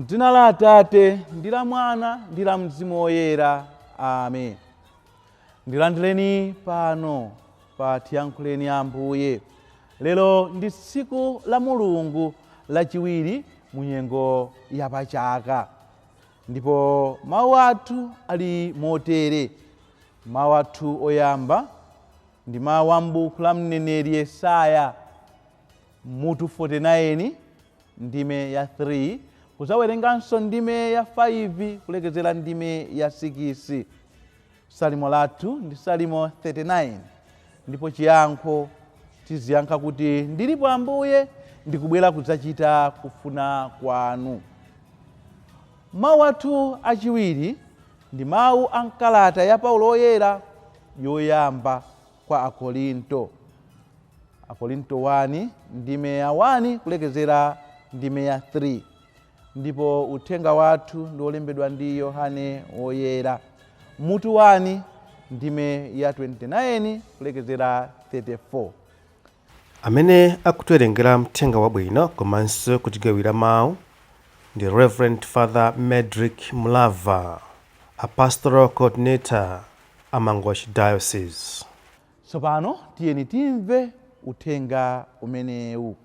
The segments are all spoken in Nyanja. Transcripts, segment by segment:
Mdzina la Atate ndi la Mwana ndi la Mzimu Woyera, amen. Ndilandireni pano pa Tiyankhuleni Ambuye. Lero ndi tsiku la Mulungu lachiwiri mu nyengo yapachaka, ndipo mawu athu ali motere. Mawu athu oyamba ndi mawu a m'buku la mneneri Yesaya mutu 49 ndime ya 3, kudzawerenganso ndime ya 5 kulekezera ndime ya 6. Salimo lathu ndi Salimo 39, ndipo chiyankho tiziyankha kuti ndilipo Ambuye, ndikubwera kudzachita kufuna kwanu. Mawu athu achiwiri ndi mawu a mkalata ya Paulo Woyera yoyamba kwa Akorinto, Akorinto 1 ndime ya 1 kulekezera ndime ya 3, ndipo uthenga wathu ndi wolembedwa ndi Yohane Woyera mutu 1 ndime ya 29 kulekezera 34. Amene akutiwerengera mthenga wabwino komanso kutigawira mawu ndi Reverend Father Medrick Mlava, a pastoral coordinator a Mangochi Diocese. Tsopano tiyeni timve uthenga umenewu.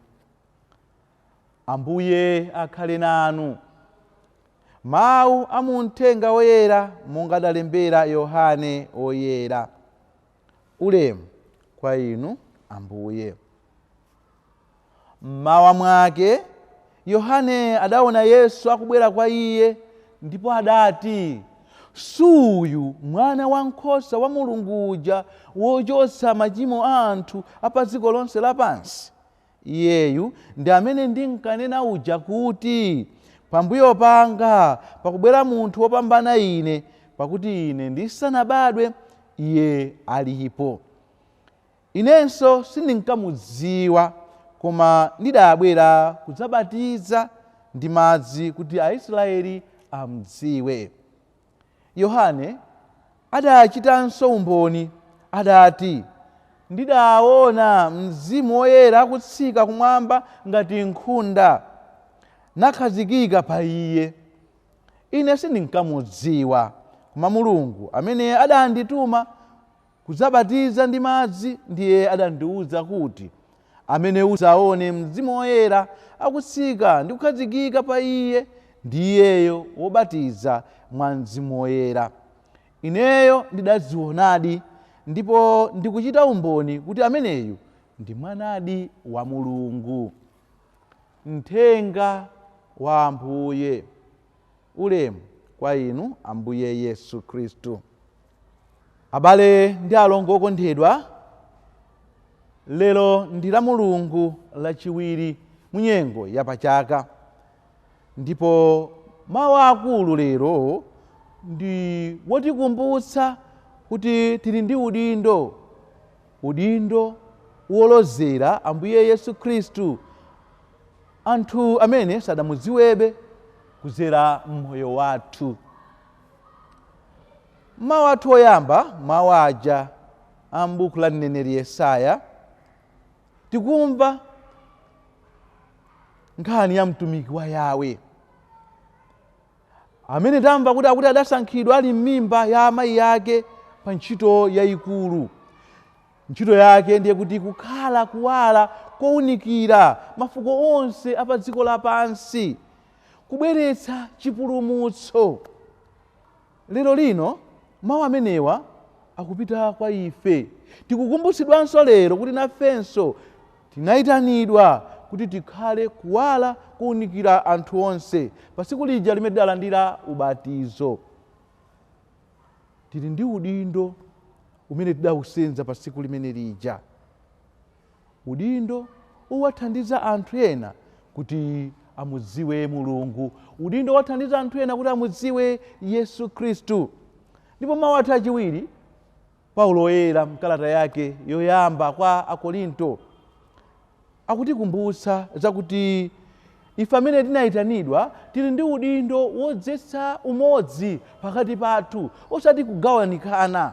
Ambuye akhale nanu. Mawu a mu mthenga woyera monga adalembera Yohane Woyera. Ulemu kwa inu, Ambuye. Mmawa mwake Yohane adaona Yesu akubwera kwa iye, ndipo adati, "Suyu mwana wankhosa wa Mulungu uja wochotsa machimo a anthu a pa dziko lonse lapansi. Iyeyu ndi amene ndinkanena uja kuti, pambuyo panga pakubwera munthu wopambana ine, pakuti ine ndisanabadwe iye alipo. Inenso sindinkamudziwa, koma ndidabwera kudzabatiza ndi madzi kuti Aisraeli amdziwe." Yohane adachitanso umboni, adati, "Ndidaona Mzimu Woyera akutsika kumwamba ngati nkhunda, nakhazikika pa iye. Ine sindinkamudziwa, koma Mulungu amene adandituma kudzabatiza ndi madzi ndiye adandiwuza kuti, amene udzaone Mzimu Woyera akutsika ndi kukhazikika pa iye, ndiyeyo wobatiza mwa Mzimu Woyera. Ineyo ndidazionadi, ndipo ndikuchita umboni kuti ameneyu ndi mwanadi wa Mulungu." Mthenga wa Ambuye. Ulemu kwa inu, Ambuye Yesu Khristu. Abale ndi alongo okondedwa, lero ndi la Mulungu lachiwiri mu nyengo yapachaka, ndipo mawu akulu lero ndi wotikumbutsa kuti tili ndi udindo, udindo wolozera Ambuye Yesu Khristu anthu amene sadamudziwebe kudzera mmoyo wathu. Mawu athu oyamba, mawu aja a m'buku la mneneri Yesaya, tikumva nkhani ya mtumiki wa Yawe amene tamva kuti akuti adasankhidwa ali m'mimba ya amayi ake pa ntchito yayikulu. Ntchito yake ndiye kuti kukhala kuwala kowunikira mafuko onse a pa dziko lapansi, kubweretsa chipulumutso. Lero lino mawu amenewa akupita kwa ife. Tikukumbutsidwanso lero kuti nafenso tinayitanidwa kuti tikhale kuwala kowunikira anthu onse pa tsiku lija limene tidalandira ubatizo. Tili ndi udindo umene tidawusenza pa tsiku limene lija, udindo uwathandiza anthu ena kuti amudziwe Mulungu, udindo wathandiza anthu ena kuti amudziwe Yesu Khristu. Ndipo mawu athu achiwiri, Paulo Woyera mkalata yake yoyamba kwa Akorinto akutikumbutsa zakuti ife amene tinayitanidwa tili ndi udindo wodzetsa umodzi pakati pathu, osati kugawanikana.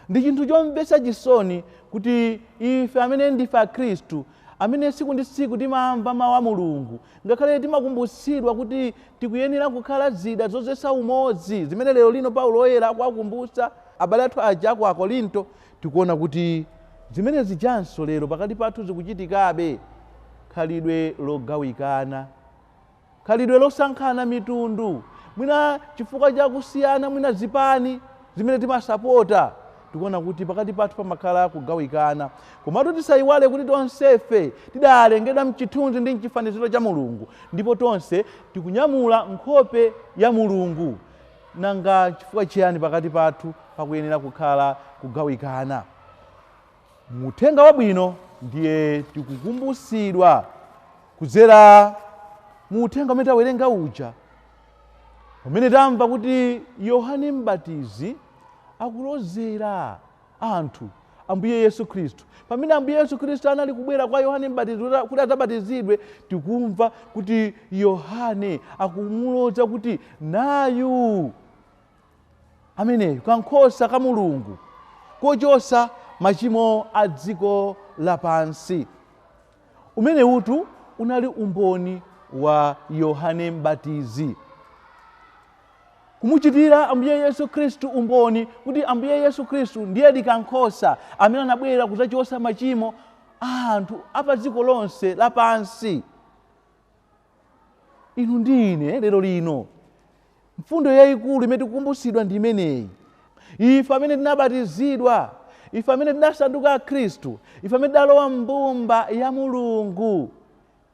Ndi chinthu chomvetsa chisoni kuti ife amene ndife Akhristu, Amene tsiku ndi tsiku timamva mawu a Mulungu, ngakhale timakumbutsidwa kuti tikuyenera kukhala zida zozetsa umodzi, zimene lero lino Paulo Woyera akuwakumbutsa abale athu aja ku Akorinto, tikuona kuti zimene zijanso lero pakati pathu zikuchitikabe. Khalidwe logawikana, khalidwe losankhana mitundu, mwina chifukwa chakusiyana mwina zipani zimene timasapota, tikuona kuti pakati pathu pamakhala kugawikana. Komatu tisayiwale kuti tonsefe tidalengedwa mchithunzi ndi mchifaniziro cha Mulungu, ndipo tonse tikunyamula nkhope ya Mulungu. Nanga chifukwa chiyani pakati pathu pakuyenera kukhala kugawikana? Muthenga wabwino ndiye tikukumbutsidwa kudzera mu uthenga umene tawerenga uja, pamene tamva kuti Yohane Mbatizi akulozera anthu Ambuye Yesu Khristu. Pamene Ambuye Yesu Khristu anali kubwera kwa Yohane Mbatizi kuti adzabatizidwe, tikumva kuti Yohane akumuloza kuti nayu ameneyu kankhosa ka Mulungu kochotsa machimo a dziko lapansi. Umene utu unali umboni wa Yohane Mbatizi, kumuchitira Ambuye Yesu Khristu umboni kuti Ambuye Yesu Khristu ndiye kankhosa amene anabwera kudzachotsa machimo a anthu a pa dziko lonse lapansi. Inu ndi ine lero lino, mfundo yayikulu imene tikukumbutsidwa ndi imeneyi. Ife amene tinabatizidwa, ife amene tinasanduka Khristu, ife amene tidalowa mbumba ya Mulungu,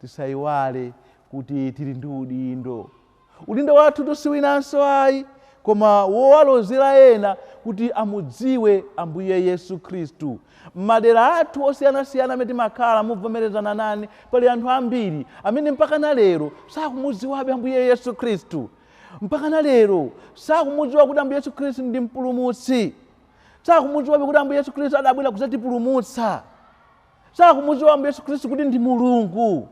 tisayiwale kuti tili ndi udindo. Udindo wathu siwinanso ayi, koma wowalozera ena kuti amudziwe Ambuye Yesu Khristu. Madera athu osiyanasiyana amene timakhala, muvomerezana nane, pali anthu ambiri amene mpaka na lero sakumudziwabe Ambuye Yesu Khristu. Mpaka na lero sakumudziwa kuti Ambuye Yesu Khristu ndi mpulumutsi. Sakumudziwabe kuti Ambuye Yesu Khristu adabwera kudzatipulumutsa. Sakumudziwa Ambuye Yesu Khristu kuti ndi Mulungu.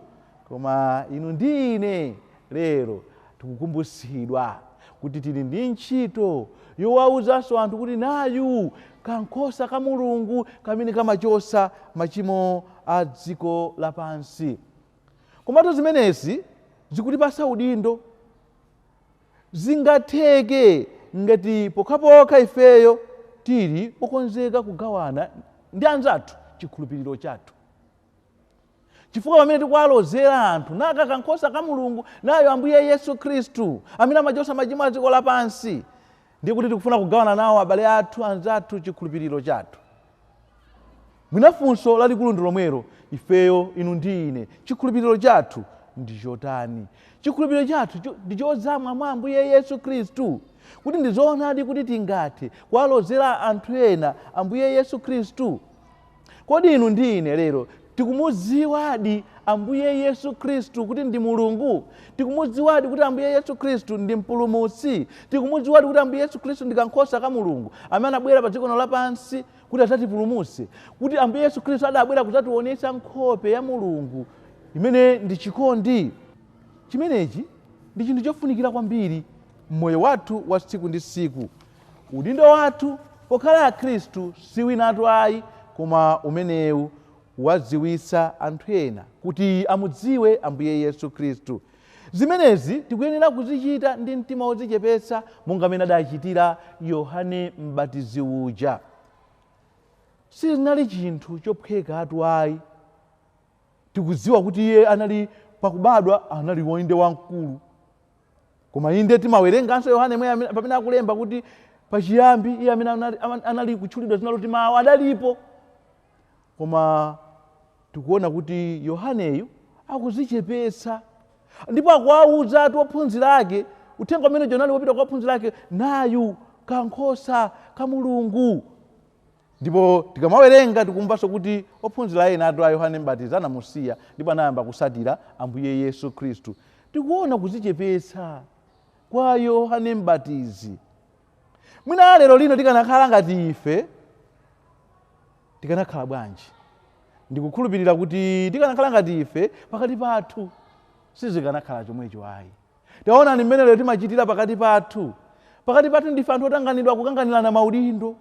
Koma inu ndi ine lero tikukumbutsidwa kuti tili ndi ntchito yowawuzanso anthu kuti nayu kankhosa ka Mulungu kamene kamachotsa machimo a dziko lapansi. Komatu zimenezi zikutipasa udindo. Zingatheke ngati pokhapokha ifeyo tili okonzeka kugawana ndi anzathu chikhulupiriro chathu, chifukwa pamene tikuwalozera anthu naka kankhosa ka Mulungu, nayo Ambuye Yesu Khristu amene amachotsa machimo a dziko lapansi, ndiye kuti tikufuna kugawana nawo abale athu, anzathu, chikhulupiriro chathu. Mwina funso lalikulu ndi lomwelo, ifeyo inu ndi ine, chikhulupiriro chathu ndi chotani? Chikhulupiriro chathu ndi chozama mwa Ambuye Yesu Khristu, kuti ndi zoonadi kuti tingathe kuwalozera anthu ena Ambuye Yesu Khristu. Kodi inu ndi ine lero tikumudziwadi Ambuye Yesu Khristu kuti ndi Mulungu? Tikumudziwadi kuti Ambuye Yesu Khristu ndi mpulumutsi? Tikumudziwadi kuti Ambuye Yesu Khristu ndi kankhosa ka Mulungu amene anabwera pa dziko lapansi kuti adzatipulumutse? Kuti Ambuye Yesu Khristu adabwera kudzationetsa nkhope ya Mulungu imene ndi chikondi? Chimenechi ndi chinthu chofunikira kwambiri mmoyo wathu wa tsiku ndi tsiku. Udindo wathu pokhala Akhristu si winatu ayi, koma umenewu wadziwitsa anthu ena kuti amudziwe Ambuye Yesu Khristu. Zimenezi tikuyenera kuzichita ndi mtima wodzichepetsa, monga amene adachitira Yohane Mbatizi uja. Sizinali chinthu chophwekatu ayi. Tikudziwa kuti iye anali pakubadwa anali woinde wamkulu, koma inde timawerenganso Yohane mwe pamene akulemba kuti pachiyambi iye amene anali kutchulidwa dzina loti Mawu adalipo. Koma tikuona kuti Yohaneyu akudzichepetsa ndipo akuwawuza atu ophunzira ake uthenga umene unali wopita kwa ophunzira ake, nayu kankhosa ka Mulungu. Ndipo tikamawerenga tikumvanso kuti ophunzira ena atu a Yohane Mbatizi anamusiya ndipo anayamba kusatira Ambuye Yesu Khristu. Tikuona kudzichepetsa kwa Yohane Mbatizi. Mwina lero lino tikanakhala ngati ife, tikanakhala bwanji? Ndikukhulupirira kuti tikanakhala ngati ife pakati pathu sizikanakhala chomwecho ayi. Taonani mmene lero timachitira pakati pathu. Pakati pathu ndife anthu otanganidwa kukanganirana maudindo.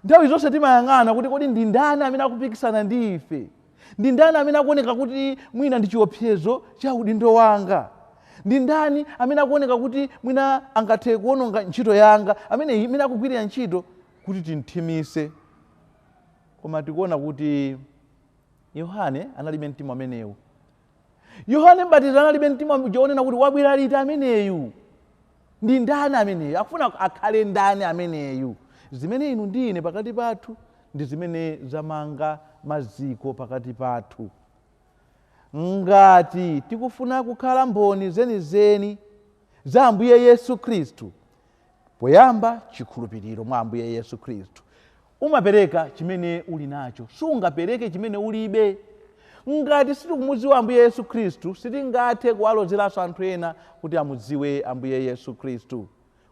Nthawi zonse timayang'ana kuti kodi ndi ndani amene akupikisana ndi ife, Ndi ndani amene akuoneka kuti mwina ndi chiopsezo cha udindo wanga? Ndi ndani amene akuoneka kuti mwina angathe kuononga ntchito yanga, amene imene akugwirira ntchito kuti timthimise? Koma tikuona kuti Yohane analibe mtima amenewu. Yohane Mbatizi analibe mtima wonena kuti wabwera liti ameneyu, ndi ndani ameneyu, akufuna akhale ndani ameneyu. Zimene inu ndi ine pakati pathu ndi zimene zamanga maziko pakati pathu. Ngati tikufuna kukhala mboni zenizeni za Ambuye Yesu Khristu, poyamba chikhulupiriro mwa Ambuye Yesu Khristu. Umapereka chimene uli nacho, sungapereke chimene ulibe. Ngati sitikumudziwa Ambuye Yesu Khristu, sitingathe kuwalozeranso anthu ena kuti amudziwe Ambuye Yesu Khristu.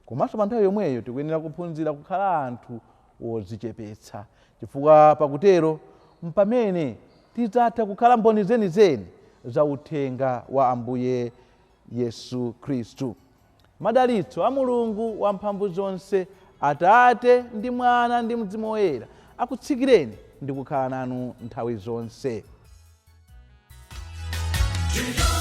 Komanso pa nthawi yomweyo tikuyenera kuphunzira kukhala anthu wodzichepetsa, chifukwa pakutero mpamene tidzatha kukhala mboni zenizeni za uthenga wa Ambuye Yesu Khristu. Madalitso a Mulungu wamphamvu zonse, Atate ndi Mwana ndi Mzimu Woyera, akutsikireni ndi kukhala nanu nthawi zonse. Do you